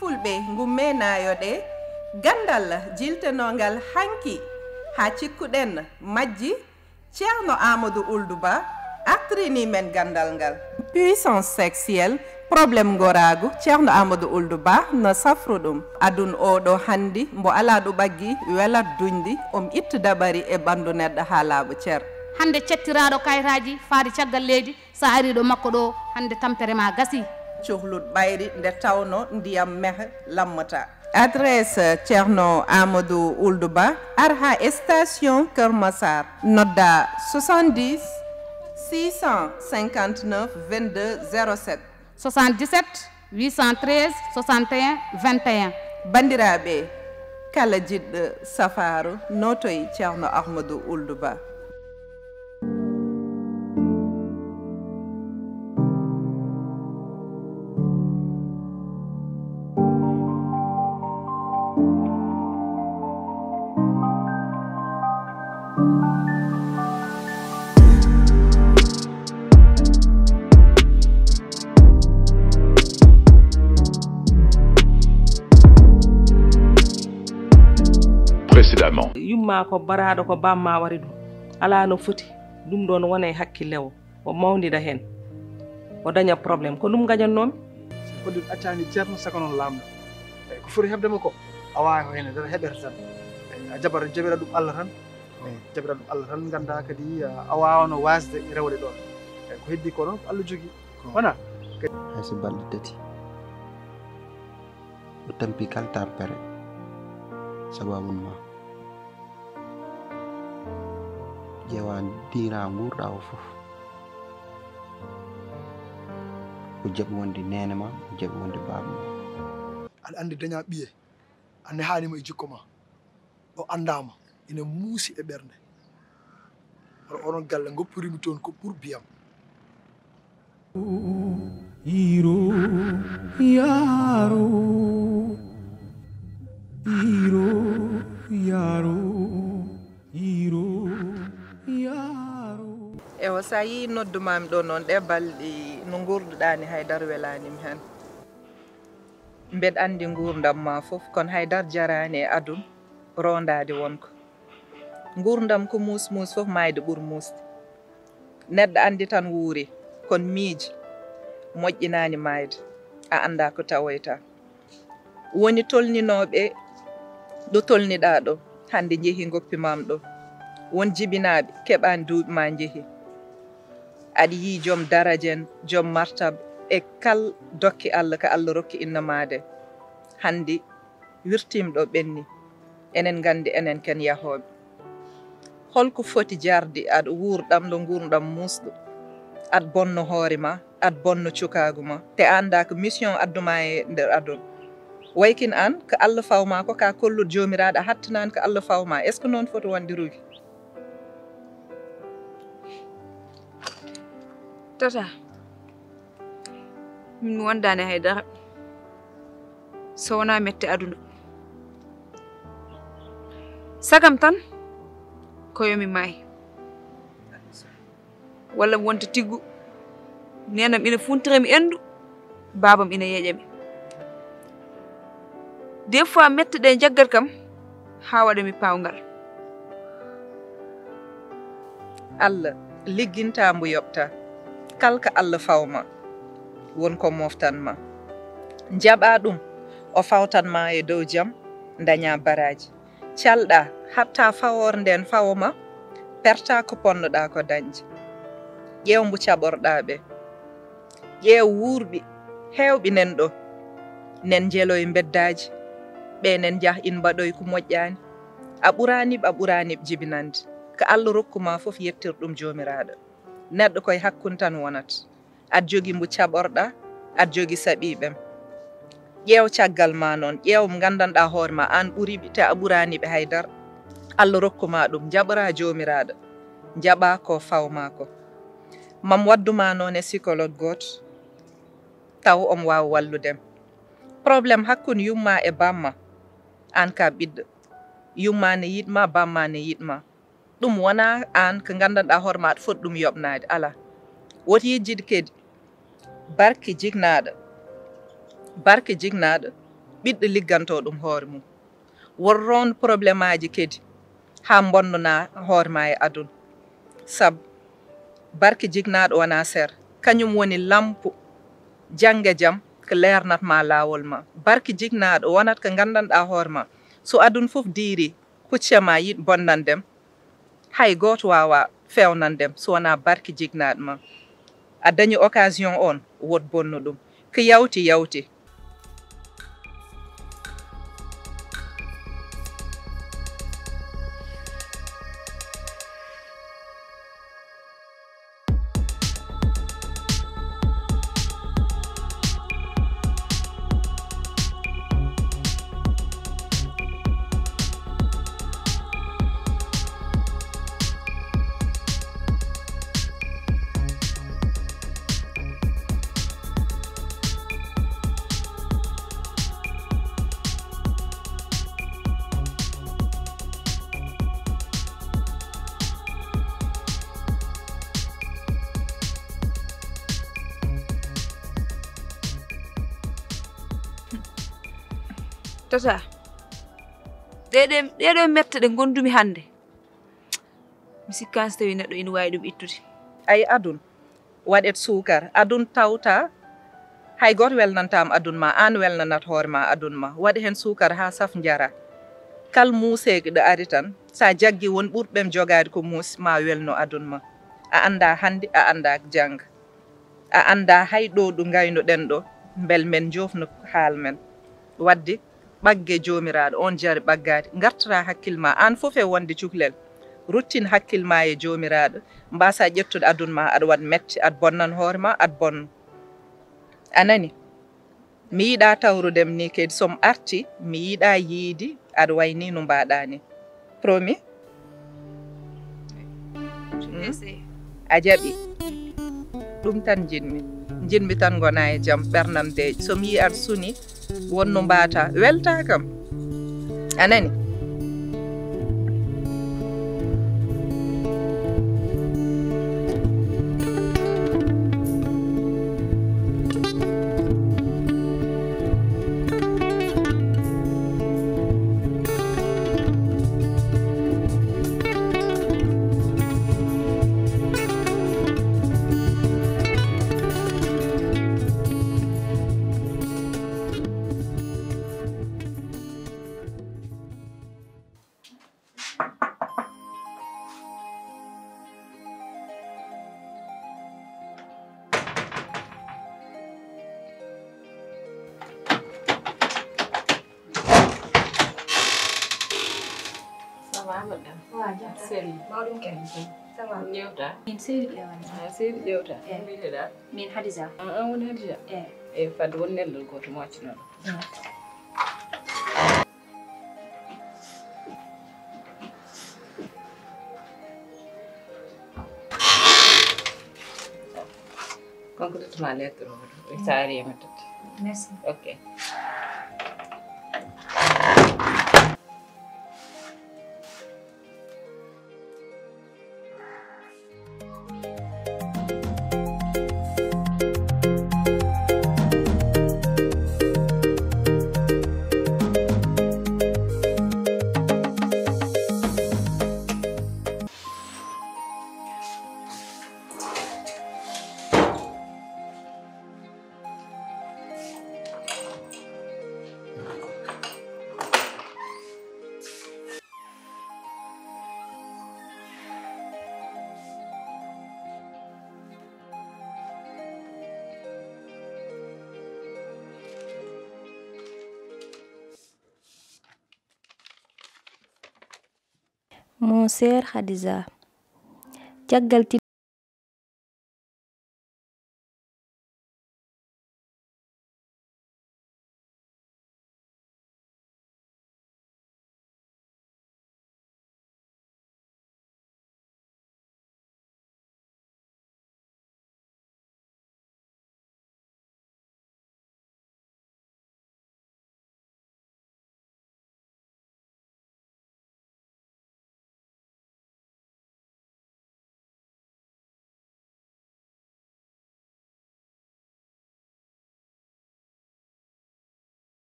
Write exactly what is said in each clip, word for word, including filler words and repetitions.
Fulɓe ngummeenaayo ɗe, ganndal jiltenoongal hanki haa cikkuɗen majji, Ceerno Aamadu Uldu Ba artirinii men ganndal ngal. Puissance sexuelle, problème ngoraagu, Ceerno Aamadu Uldu Ba no safru ɗum. Adun oo ɗoo hanndi mbo alaa ɗo ɓaggi welat duñdi, om ittu dabari e ɓanndu neɗɗo haa laaɓa cer. Hannde cettiraaɗo kayitaaji faade caggal leydi, so a arii ɗo makko ɗo, hannde tampere ma gasii. Cohlut ɓayri nde tawno ndiyam mehe lammata. Adresse Ceerno Amadou Ould Ba, ar ha station Keur Massar, nodda soixante-dix six cent cinquante-neuf vingt-deux zéro sept. Soixante-dix-sept huit cent treize soixante et un vingt et un. Banndiraaɓe, kala jiɗɗo safaaru nootoy Ceerno Ahmadou Ould Ba. Précédemment. Yumma ko baraaɗo ko bamma wari ɗum. Alaa no foti. Ɗum ɗoon wona e hakkille o. O mawnida heen. O daña problème. Ko ɗum gañannoomi. Ko ɗum accani ceerno saka noon laamɗo. Eyi, ko foti heɓde mo ko a waawi ko heen dara heɓere tan. Eyi, a jaɓata jaɓira ɗum Allah tan. Eyi, jaɓira ɗum Allah tan ngannda kadi a waawano waasde rewde ɗoon. Eyi, ko heddi ko noon ko Allah jogii. Wona. Hay so balɗe tati. O tampi kala tampere sababun ma. Ƴeewa diira nguurɗa o fof. O jaɓi wonde neene ma, o jaɓi wonde baaba ma. Aɗa anndi daña ɓiye, a nehaanima e jikko ma. O anndaama, ina muusi e ɓernde. Hono onon galle ngoppirimi toon ko ɓur biyam. Hiiro yaaro, hiiro yaaro, hiiro yaaro. Ewa, so a yii noddumaami ɗo noon, ɗe balɗi no nguurduɗaani hay dara welaani mi heen. Mbeɗa anndi nguurndam ma fof, kono hay dara jaraani e adun roondaade wonko. Nguurndam ko muus muus fof, maayde ɓur muusde. Neɗɗo anndi tan wuuri, kono miiji moƴƴinaani maayde, a anndaa ko tawoyta. Woni tolninooɓe ɗo tolniɗaa ɗo, hannde njehi ngoppimaam ɗo. Won jibinaaɓe keɓaani duuɓi ma njehi. Aɗa yii joom daraja en, joom martab e kal dokke Allah ka Allah rokki innamaade. Hannde wirtiima ɗo ɓenni. Enen nganndi enen ken yahooɓe. Holko foti jarde aɗa wuur ɗamɗo nguurndam muusɗo, aɗa bonno hoore ma, aɗa bonno cukaagu ma, te a anndaa ko mission addu ma e nder aduna. Waykin aan ko Allah faw ma ko ka kolluɗo Joomiraaɗo, a hattanaani ko Allah faw ma. Est-ce que noon foti wonde Rugi? Tata, min mi wondaani hay dara so wonaa mette aduna. Sagam tan ko yo mi maay, walla mi wonta tiggu, neenam ina funtira mi enndu, baabam ina yeeƴa mi. Des fois mette ɗe njaggat kam haa waɗa mi paawngal. Allah ligginta mbo yoɓta. Kal ka Allah faw ma, won ko moftan ma. Njaɓa ɗum, o fawtan ma e dow jam, ndaña baraaji. Calɗa hatta fawoore nden fawo ma, perta ko ponnoɗa ko dañde. Ƴeew mbo caɓorɗa ɓe. Ƴeew wuurɓe heewɓe nen ɗo. Nen njeloy mbeddaaji. Ɓe nen njah in mbaɗoy ko moƴƴaani. A ɓuraani ɓe, a ɓuraani ɓe jibinande. Ko Allah rokku ma fof yettir ɗum Joomiraaɗo. Neɗɗo koye hakkunde tan wonata. Aɗa jogii mbo caɓorɗa, aɗa jogii saɓiiɓem. Ƴeew caggal ma noon, ƴeew mo nganndanɗaa hoore ma, aan ɓuri ɓe, te a ɓuraani ɓe hay dara. Allah rokku ma ɗum, njaɓoraa Joomiraaɗo, njaɓaa ko faw ma ko. Mam waddu ma noon e psychologue gooto, taw omo waawa wallude ma. Problème hakkunde yumma e bamma, aan ka ɓiɗɗo. Yumma ne yiɗ ma, bamma ne yiɗ ma. Ɗum wonaa aan ko nganndanɗaa hoore ma aɗa foti ɗum yoɓnaade, alaa. Woti yejjide kadi barke jiknaaɗo, barke jiknaaɗo, ɓiɗɗo liggantoo ɗum hoore mum. Won roon problemaaji kadi haa mbonnanaa hoore maa e aduna. Sabu barke jiknaaɗo wonaa seer, kañum woni lampu jannge jam ko leernat maa laawol maa. Barke jiknaaɗo wonat ko nganndanɗaa hoore maa. So aduna fof diiri, hucce maa yiɗ bonnandem, hay gooto waawaa feewnandem so wonaa barke jiknaaɗo maa. A dañi occasion oon, wot bonnu ɗum. Ko yawti, yawti. Tata, ɗeɗe ɗeɗo mette ɗe ngondumi hannde, mi sikkaani so tawi neɗɗo ina waawi ɗum ittude. Ay adun, waɗet suukar adun tawta, hay gooto welnantaama adun ma, aan welnanat hoore ma adun ma. Waɗ heen suukar haa saf njara. Kal muuseeki ɗo ari tan, so a jaggi won ɓurɓem jogaade ko muusi, ma welno adun ma. A anndaa hannde, a anndaa jannga. A anndaa hay ɗo ɗo ngaynoɗen ɗo, mbel men njoofno haal men. Waɗde ɓagge Joomiraaɗo, oon jari ɓaggaade, ngartira hakkil ma, aan fof e wonde cuklel. Ruttin hakkil ma e Joomiraaɗo, mbaasa ƴettude adun ma, aɗa waɗ metti, aɗa bonnan hoore ma, aɗa bonno. A nani? Mi yiɗaa tawrudem ni kadi, so mi arti, mi yiɗaa yiidi aɗa wayi ni no mbaɗaa ni. Promis? Hmm? A jaɓi? Ɗum tan njiɗmi. Njiɗmi tan ngona e jam, ɓernam deeƴi. So mi yii aɗa suni, won no mbaata, weltaa kam. A nani? Ça va, madame? Wa jam. Seli. Mawɗum kadi. Ça va. Ƴeewta. Min seli ƴeewani. Ah, seli ƴeewta. Eh. Mbiyteɗaa? Min Hadija. Ah, ah, woni Hadija? Eh. Eh, fadde won neldol gooto mo accunoo ɗo. Eh. Kanko tottuma lettre o, o saari e ma totti. Merci. Ok. Mon cher Khadija, caggal tin-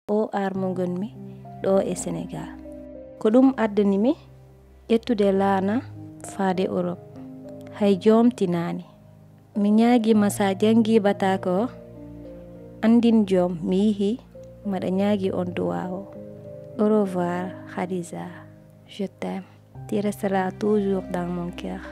o ar mo ngonmi ɗo e Senegal. Ko ɗum addani mi ƴettude laana faade Europe. Hay joom tinaani. Mi ñaagi ma sa janngi batako, anndin joom mi yihi, maɗa ñaagi on duwa o. Au revoir, Khadija. Je t'aime. Tu resteras toujours dans mon cœur.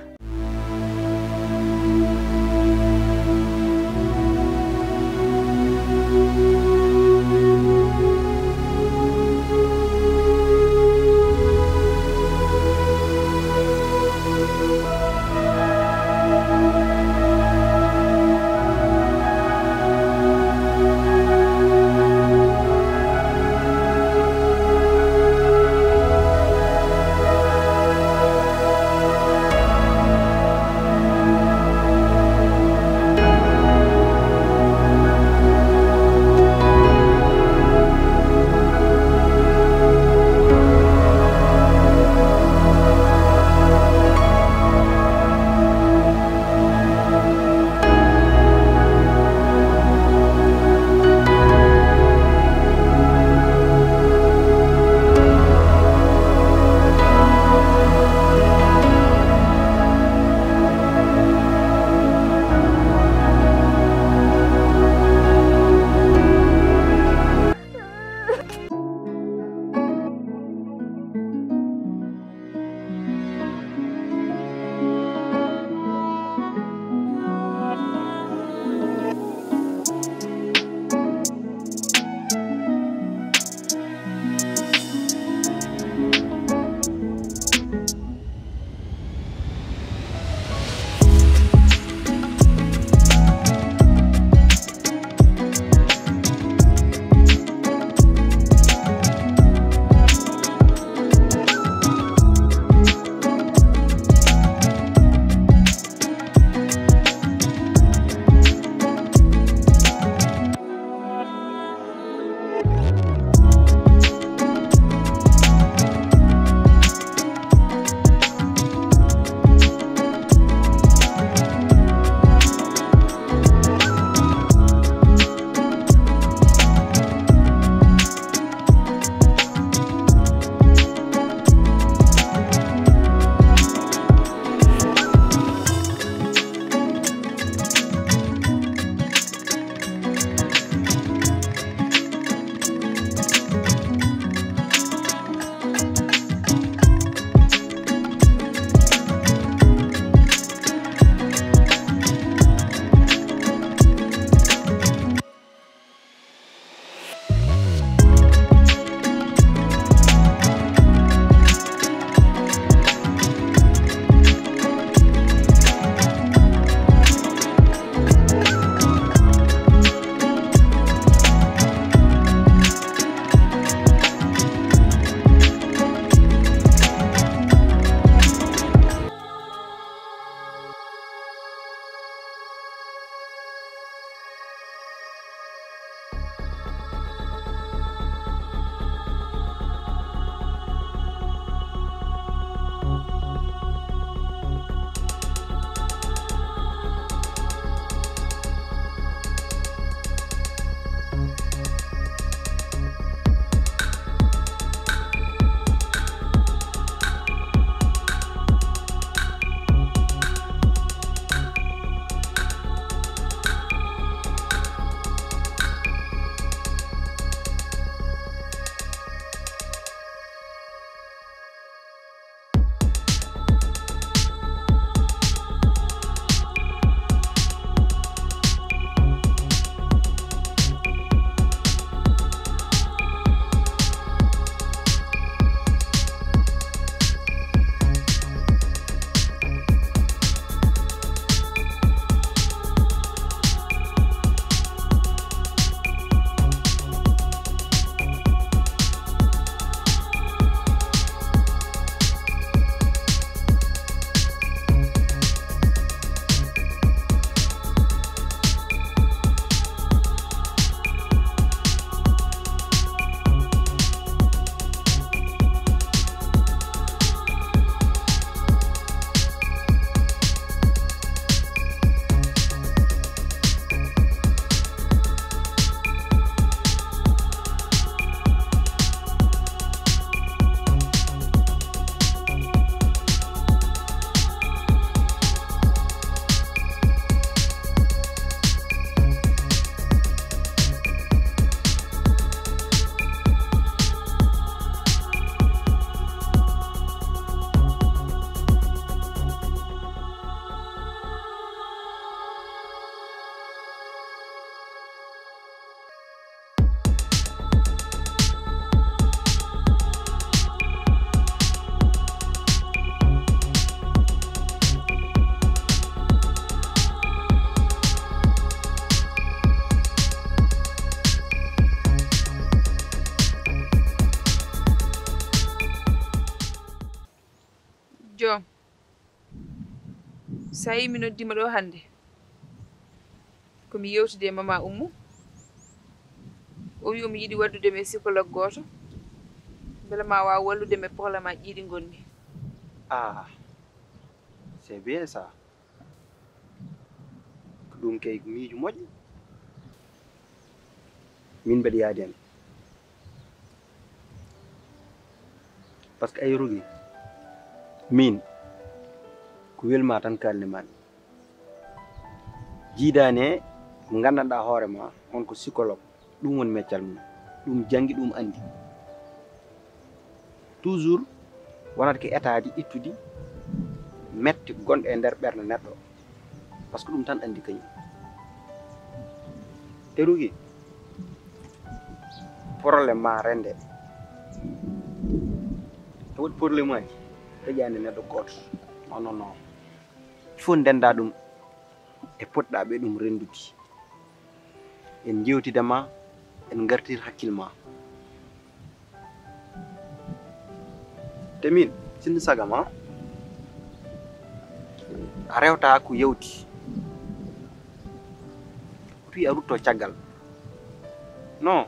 Yo, so a yii mi noddiima ɗo hannde, ko mi yewtude e Mama Ummu. O wi omo yiɗi waddude mi e psychologue gooto, mbele ma waaw wallude mi e problème aji ɗi ngonmi. Ah, c'est bien ça. Ko ɗum kay ko miijo moƴƴo. Min mbeɗa yaadi heen. Par ce que ay Rougui, min ko welma tan kaalni mami. Jiidaani e mo nganndanɗaa hoore ma on ko psychologue, ɗum woni meccal mum, ɗum janngi, ɗum anndi. Toujours wonata ko état ji ittudi mette gonɗe e nder ɓernde neɗɗo, par ce que ɗum tan anndi kañum. E Rougui, problème ma rende. E woodi problème aji dañaani neɗɗo gooto. Non, non, non. Il faut ndennda ɗum e poɗɗa ɓe ɗum renndude. En jewtida ma, en ngartir hakkil ma. Te min sinno saga ma, a rewta ko yawti. Ko wi a rutto caggal. Non,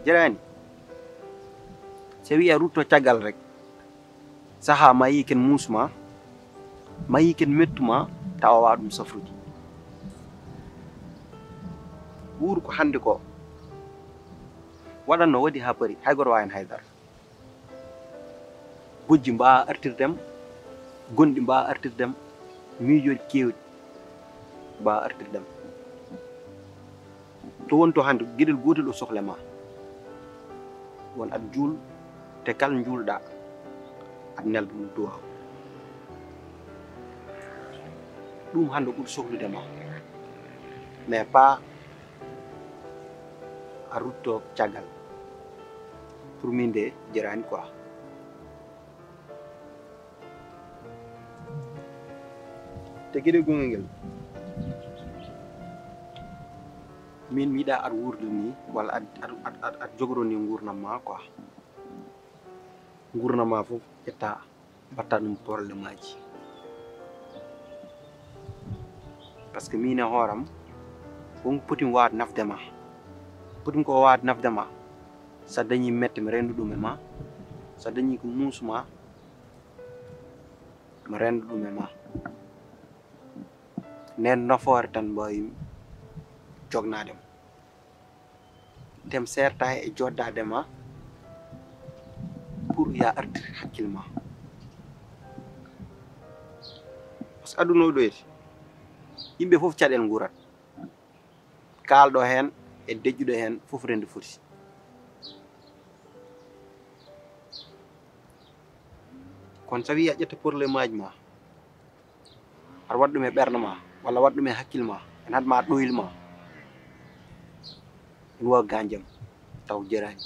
jaraani. So wi a rutto caggal rek, saha ma yi ken muusma, ma yi ken mettuma, tawa wa ɗum safrude. Wuur ko hannde ko waɗanno waɗi ha paari, hay goto wawa hen haydara. Bojji mbawa artirdem, gonɗi mbawa artirdem, miijoji kewɗi mbawa artirdem. To won to hannde geɗel gotel o sohla ma, won aɗa juul, te kala juulɗa aɗa nelda ɗum duwaw. Ɗum hannde ɓuri sohlude ma, mais pas a rutto caggal. Pour min de jarani quoi. Te geɗe gongel ngel, min mi yiɗa aɗa wuurda ni walla aɗa jogoro ni nguurnam ma quoi. Nguurnam ma fof ƴetta mbatta ɗum problème aji. Par ce que min e hooram won ko poti mi wawde nafde ma. Poti mi ko wawde nafde ma, so a dañi mette mi renndu ɗum e ma, so a dañi ko muusma mi renndu ɗum e ma. Nden nafoore tan mbawimi jognaade ma. Tem serta e joddade ma pour ya artir hakkil ma. Par ce que aduna o ɗoyti, yimɓe fof caɗel nguurat. Kaalɗo heen e deƴƴuɗo heen fof renndu foti. Kono so a wi a ƴetta problème aji ma, aɗa waɗa ɗum e ɓernde ma walla waɗa ɗum e hakkille ma, ene haɗ ma ɗoyli ma, ene wawa ganjam taw jarani.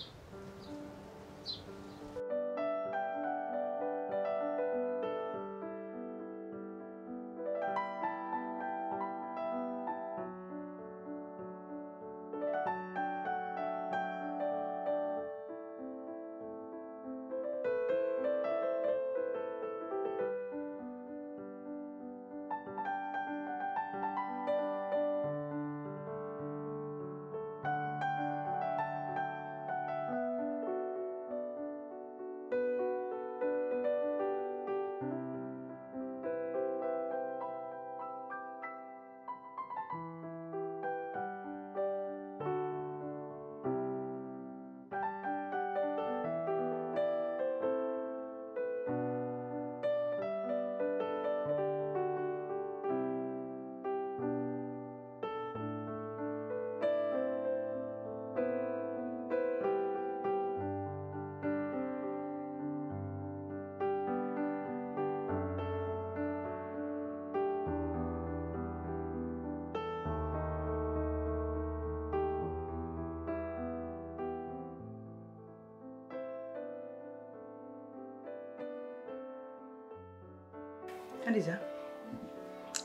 Adisa,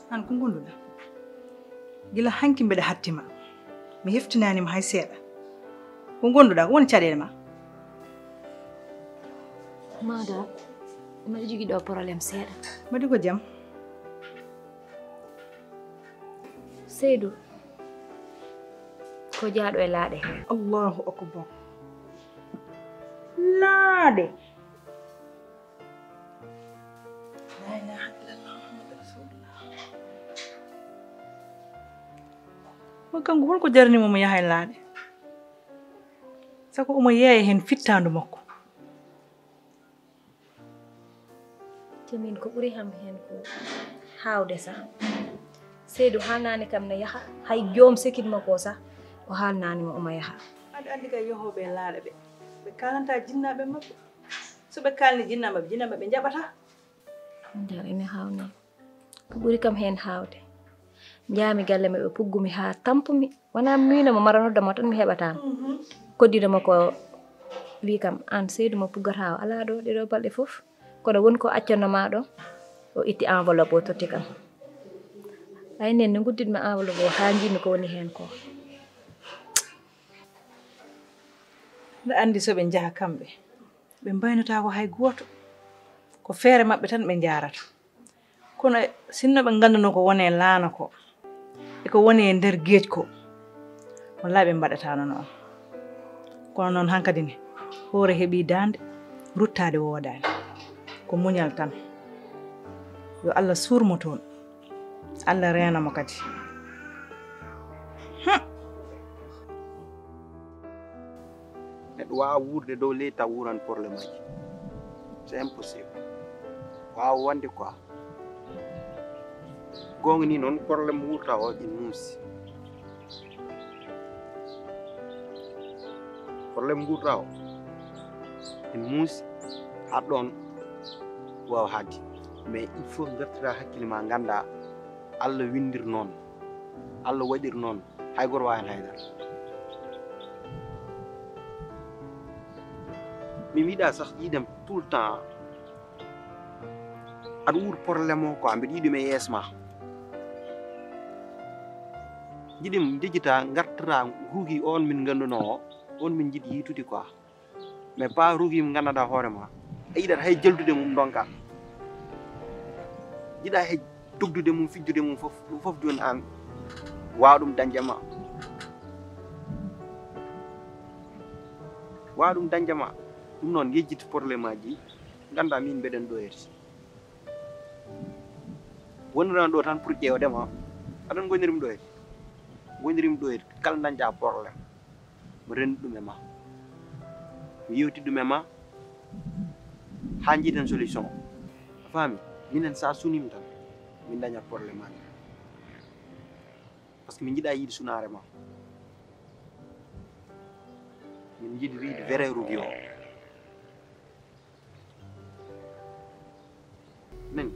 an ko ngonduɗa? Gila hanki mbeɗa hattima, mi heftinanima hay seeɗa. Ko ngonduɗa, ko woni caɗele ma? Mada, Mbaɗi jogii ɗo problème seeɗa. Mbaɗi ko jam? Seydou ko jaaɗo e laaɗe heen. Allahu akbar. Laaɗe. La ilaha illallah Muhammadu Rasulullah. Mo kanko hol ko jarni mo mo yaha e laaɗe? Sako omo yeeya heen fittaandu makko. Te min ko ɓuri ham heen ko haawde sah. Seydou haalnaani kam no yaha, hay joom sekit makko o sah, o haalnaani mo omo yaha. Aɗa anndi kay yahooɓe e laaɗe ɓe, ɓe kaalantaa jinnaaɓe maɓɓe. So ɓe kaalni jinnaaɓe maɓɓe, jinnaaɓe maɓɓe njaɓataa. Nder ene haawnii. Ko ɓuri kam heen haawde. Njaami galle maɓɓe, puggumi haa tampumi. Wonaa miino mo mara nodda mo tan mi heɓataa mo. Koddiiɗo mo ko wii kam, aan Seydou mo puggataa o alaa ɗo ɗee ɗoo balɗe fof. Kono won ko accanno maa ɗo, o itti enveloppe o totti kam. Ay nen ne ngudditmi enveloppe o haa njiimi ko woni heen ko. Mbeɗa anndi so ɓe njaha kamɓe, ɓe mbaynotaako hay gooto. Ko feere maɓɓe tan ɓe njaarata. Kono sinno ɓe ngannduno ko woni e laana ko, e ko woni e nder geej ko, wallaahi ɓe mbaɗataano noon. Kono noon hankadi ne, hoore heɓii daande, ruttaade woodaani. Ko muñal tan. Yo Allah suur mo toon. Allah reena mo kadi. Hmm. Neɗɗo waawa wuurde dow leydi taw wuuran problème aji. C'est impossible. Waawa wonde quoi. Goonga ni noon problème wuurta o ina muusi. Problème nguurta o ina muusi haa ɗoon waawa haadi. Mais il faut ngartira hakkille ma, ngannda Allah winndir noon, Allah waɗir noon, hay gooto waawaani haydara. Mi yiɗaa sah yiidam tout le temps aɗa wuur problème o quoi, mbiɗa yiɗi ɗum e yeeso ma. Jiɗi mi jejjita ngartata rugi on min ngannduno o, on min jiɗi yiitude quoi. Mais pas rugi mo nganndanɗaa hoore ma, a yiɗat hay jaldude mum ndonka. Jiɗa hay dogdude mum, fijjude mum fof, ɗum fof jooni aan waawa ɗum dañde ma. Waawa ɗum dañde ma. Ɗum noon yejjit problème aji, ngannda min mbeɗen ɗo yeeso. Wonirano ɗo tan pour ƴeewde ma. Aɗon ngonirmi ɗo yeeso. Ngonirmi ɗo yeeso, kala dañɗa problème, mi renndi ɗum e ma. Mi yewti ɗum e ma, haa njiiten solution. A faami? Minen sa sunima tan, min dañat problème aji. Parce que min njiɗa yiide sunaare ma. Min njiɗi yiide vrai rugi o. Nani?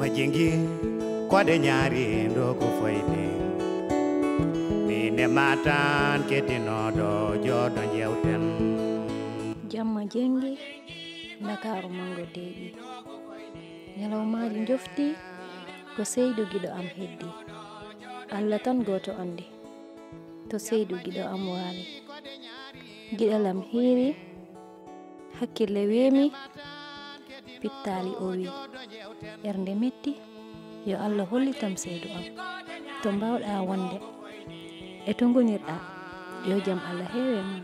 Majengi, koɗe ñaari ndo ko foyde. Min e ma tan kettinoɗo jooɗo jewten. Jamma jengi, Ndakaaru manngo deeƴi. Ñalawmaaji njofti, ko Seydu giɗo am heddi. Allah tan gooto anndi to Seydu giɗo am waali. Giɗal am hiiri, hakkille weemi, pittaali owi. Ɓernde metti, yo Allah hollitam Seydu am. To mbaawɗaa wonde e to ngonirɗaa, yo jam Allah heewe mon.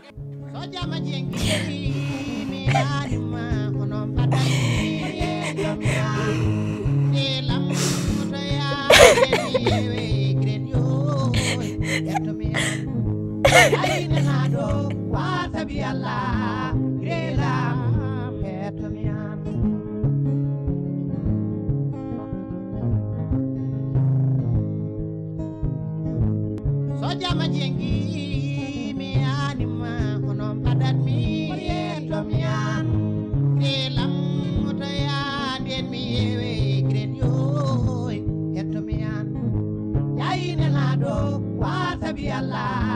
Sojama jengi mi anima hono mbaɗatmi yettomi an. Relam motoya nden mi yewe gren yoy yettomi an. Yayinelaɗo wasabi Allah.